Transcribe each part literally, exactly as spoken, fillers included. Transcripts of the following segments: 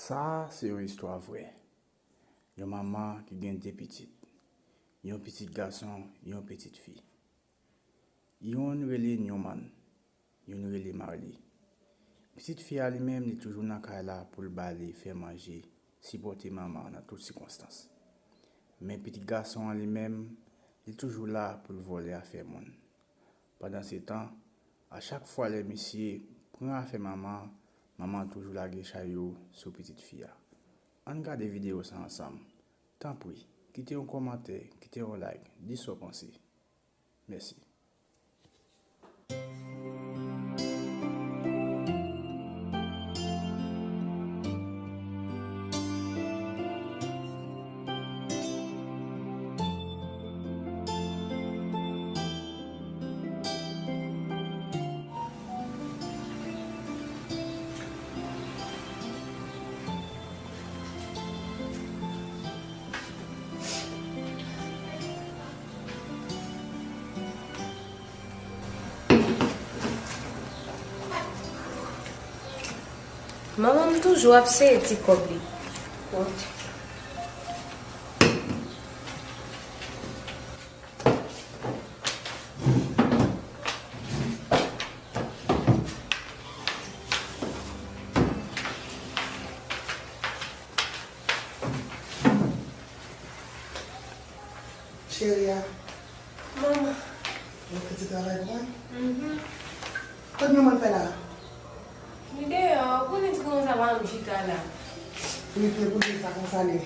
Sa a se yon istwa vrè. Yon manman ki gen de pitit. Yon pitit gason, yon pitit fi. Youn rele Newman, youn rele Marley. Pitit fi a li menm, li toujou nan kay la pou l bale, fè manje, sipòte manman an nan tout sikonstans. Men pitit gason an li menm, li toujou la pou l vòlè afè moun. Pandansetan, a chak fwa lè misye pran afè manman an, manman an toujou lage chay yo sou pitit fi a. Ann gade videyo sa a ansanm. Tanpri, kite yon kòmantè, kite yon like, di sa w panse. Mèsi. Manman m toujou ap seye ti kòb li. Cheri a. Manman. Ou fè ti travay pou mwen? Mhm. Kot nou mwen fè la? Li deyò, pou li di konsa pa m chita la. Li fè pou di sa konsa li.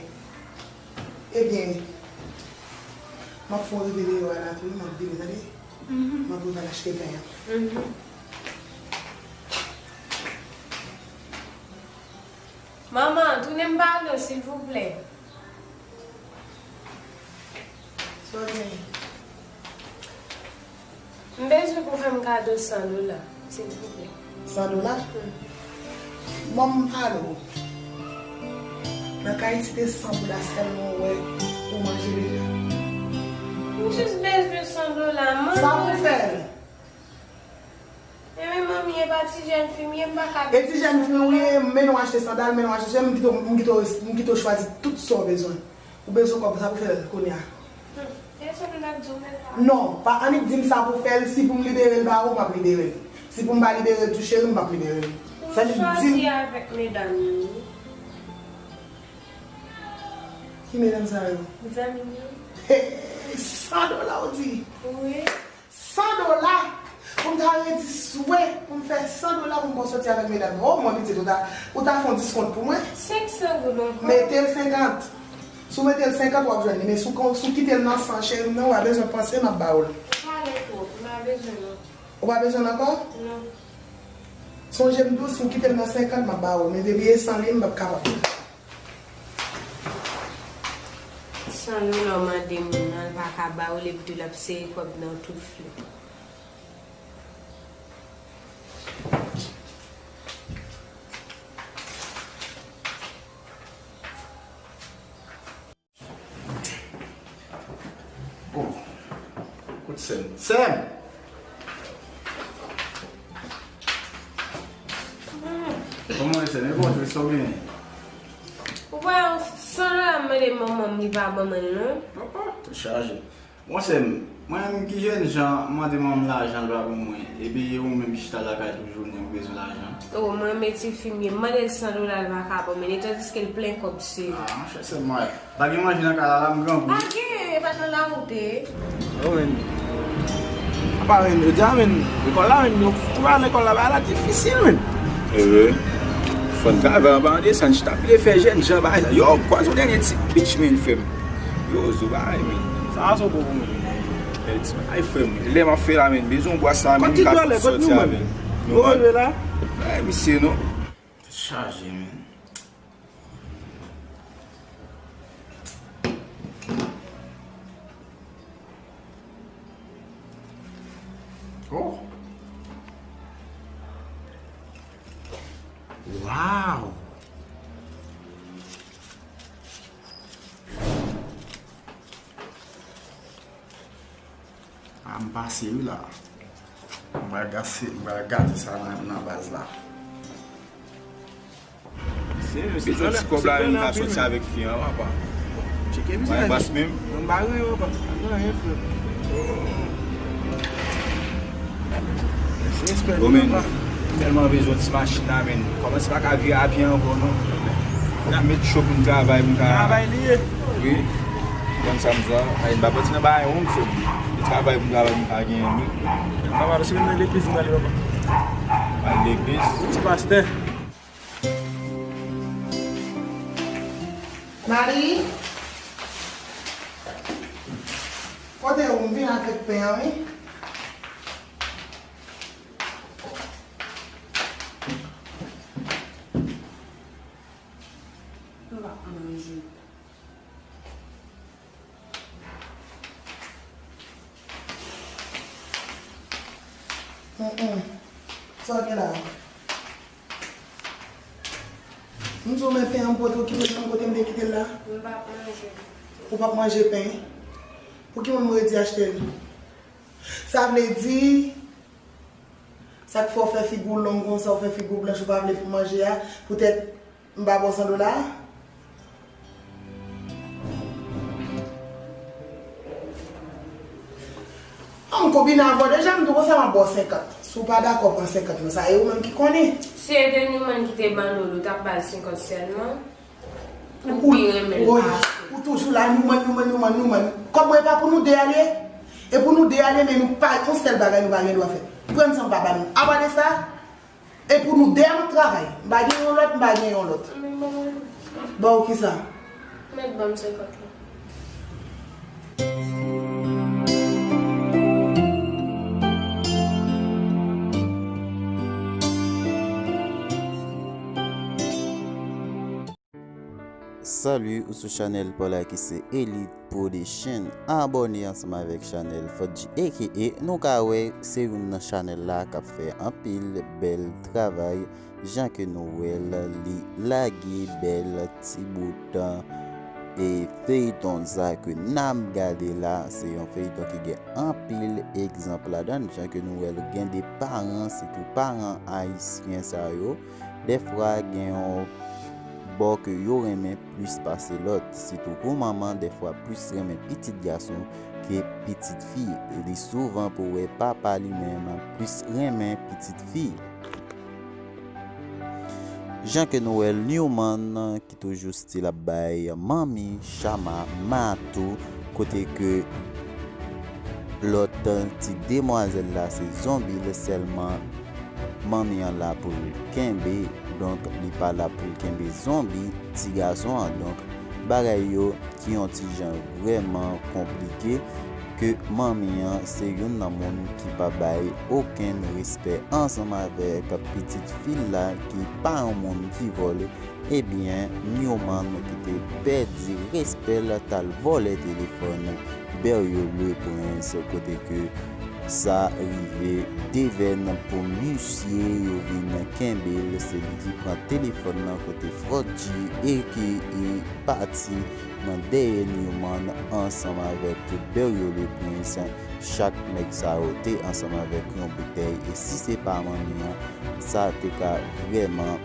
Ebyen, m ap fè w rive deyò a la tou, m ap vini, tande? Mhm. M ap rive al achte pen an. Mhm. Manman, tounen m pale w, silvouplè. Sa w genyen? M bezwen pou w fè m kado san dola, silvouplè. San dola? Wi. Ban m pale w. Nan kay isi te san dola sèlman w wè pou manje deja. M jis bezwen san dola, manman. Sa pou fè l? Enben manmi, e pa ti jèn fi m ye, m pa ka... E ti jèn fi w ye, mennen w achte sandal, mennen w achte sandal, m kite w, m kite w, m kite w chwazi tout sa w bezwen. Ou bezwen kòb, sa pou fè l kounye a? Hmm, e sa nou t ap di w, men pa... Non, pa annik di m sa pou fè l, si pou m libere l ba ou, m ap libere l. Si pou m pa libere l tou, cheri, m p ap libere l. Sa vle di m... Ou chwazi avèk medam yo, wi. Ki medam sa yo? Zanmi m yo. Hey, san dola w di? Wi. San dola pou m ta redi swe, pou m fè san dola pou m pa soti avèk medam nan. O, mwen pitit, ou ta, ou ta fè yon diskont pou mwen? Senk san goud ankò. Mete l senkant. Si w mete l senkant, w ap jwenn li. Men si w kon-, si w kite l nan san, cheri m nan, ou pa bezwen panse, m ap ba ou l. Pale twòp, m pa bezwen non. Ou pa bezwen l ankò? Non. Sonje m tou, si w kite l nan senkant, m ap ba ou l. Men depi e san li, m p ap kapab. San dola w mande moun nan, l pa ka ba ou l, epi tou l ap sere kòb nan tout flè. Oh, kote sè m? Sè m! Kòman w ye, sè m? E bon, sa w genyen? Ou pa wè yon san dola m mande manman m, li pa ban mwen l non. Papa, tèt chaje. Bon, sè m, mwen menm ki jèn jan, m mande manman m lajan, l pa ban mwen. Epi ou menm ki chita lakay tout jounen, ou bezwen lajan. Oh, mwen menm ti fi m ye, m mande l san dola, l pa ka ban mwen, e tandiske l plen kòb sou li. Ah, monchè, sè m, mwen, pa gen manje nan kay la, la, m grangou. Pa gen, e pa t nan lawout, e. Oh, men. Apa, men, yo di a, men, lekòl la, men, yo foutre a lekòl la, bagay la difisil, men. E vre. Fò n travay anba an desann, chita pile fè jèn jan bagay sa. Yo, kwaze yon dènye ti bitch, men, fè m. Yo, zo bagay, men. Sa a se bon pou mwen. Bèl ti bagay, fè m. Lè m ap fè la, men, bezwen bwa sa, men, m ka soti avè l. Yo, men. Yo, men la. Ay, misye, non. Tèt chaje, men. Oh! Wow! Ah, m pase wi la. M pral gate, m pral gate sa nan, nan baz la. Se, se ti kòb la menm ka soti avèk fi an, papa. Tcheke biznis. Mwen bas menm. Mwen pa gen anyen, papa. Mwen gen anyen, frè. Respè, papa. Tèlman bezwen ti machin la, men. Kòmanse pa ka vire a pye ankò, non. Fòk m met cho pou m travay, pou m ka. Travay li ye. Wi. Konn sa m zwa. Ay, m pa pati nan bagay wong, frè. Se travay pou m travay, pou m ka genyen, wi. Papa, se nan legliz m ale, papa. Al legliz. Ti pastè. Mari, kote ou? M vin avèk pen an, wi. M pa manje. Mm, mm. Sa w gen la? M di w men pen an m pote w kite l menm kote m te kite l la. M p ap manje. Ou p ap manje pen? Pou ki moun m redi achte l? Sa vle di, sa k fè w fè figi w long konsa, w fè figi w blanch, ou pa vle pou manje a, poutèt m pa ba w san dola a? An, m konbine avè w deja, m di w konsa m ap ba w senkant. Si w pa dakò pran senkant lan, sa e ou menm ki konnen. Si e te Newman ki te ban Lolo, w t ap ba l senkant sèlman. Ou pi renmen l pase. Ou toujou la, Newman, Newman, Newman, Newman. Kòb mwen e pa pou nou de a l ye? E pou nou de a l ye, men nou pa, yon sèl bagay nou pa gen dwa fè. Pran san m pa ba nou. Apa de sa, e pou nou de a m ap travay. M pa gen yon lòt, m pa gen yon lòt. Ba w kisa? Mèt ban m senkant lan. Salut, ou sou chanèl pa w la ki se Elite Production. Abòne ansanm avèk chanèl Fodji, aka nou ka wè se youn nan chanèl la k ap fè anpil bèl travay. Jan ke nou wè l, li lage bèl ti bout e feyton sa ke n ap gade la, se yon feyton ki gen anpil egzanp ladan l. Jan ke nou wè l, gen de paran, sitou paran ayisyen sa yo, dèfwa gen yon bò ke yo renmen plis pase lòt. Sitou pou manman, dèfwa plis renmen pitit gason ke pitit fi. Li souvan pou wè papa li menm plis renmen pitit fi. Jan ke nou wè l, Newman ki toujou still ap bay manmi Chama mato, kote ke lòt ti demwazèl la se zonbi l sèlman, manmi an la pou l kenbe, donk li pa la pou l kenbe zonbi ti gason an. Donk bagay yo ki yon ti jan vrèman konplike, ke manmi an se youn nan moun ki pa bay okenn respè ansanm avèk pitit fi l la ki pa yon moun ki vòlè. Ebyen, Newman ki te pèdi respè l t al vòlè telefòn Berrio le Prince, kote ke sa rive devèn pou misye, yo vin kenbe l, se li ki pran telefòn nan kote Frotji aka pati nan dèyè Newman ansanm avèk Berrio le Prince. Chak nèg sa yo te ansanm avèk yon boutèy, e si se pa manmi an, sa te ka vrèman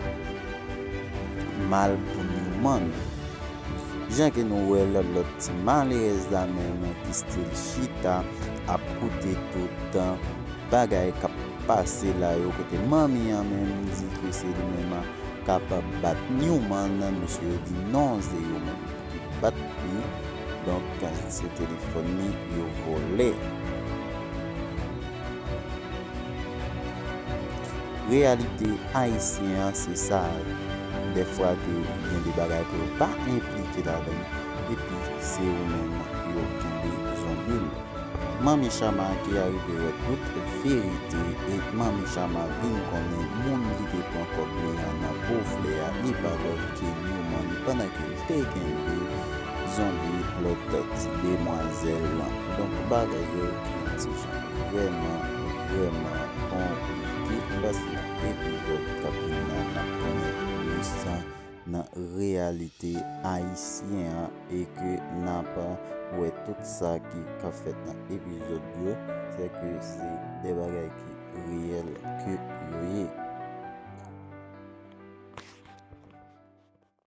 mal pou Newman. Jan ke nou wè l, lòt ti malerèz la menm ki still chita ap koute tout bagay k ap pase la yo, kote manmi an menm di ke se li menm k ap bat Newman, mesye yo di non, se yo menm ki bat li. Donk, se telefòn li yo vòlè. Reyalite ayisyen an se sa, dèfwa ke gen de bagay ke w pa enplike ladan l, epi se ou menm yo kenbe zonbi l. Manmi Chama ki arive wè tout verite, e manmi Chama vin konnen moun ki te pran kòb li an nan po flè a, li pa lòt ke Newman, pandan ke l te kenbe zonbi lòt ti demwazèl lan. Donk, bagay yo ki yon ti jan vrèman, vrèman konplike, paske nan epizòd k ap vini an, n ap konnen plis nan reyalite ayisyen an e ke n ap wè tout sa ki ka fèt nan epizòd yo, sèke se de bagay ki reyèl ke yo ye.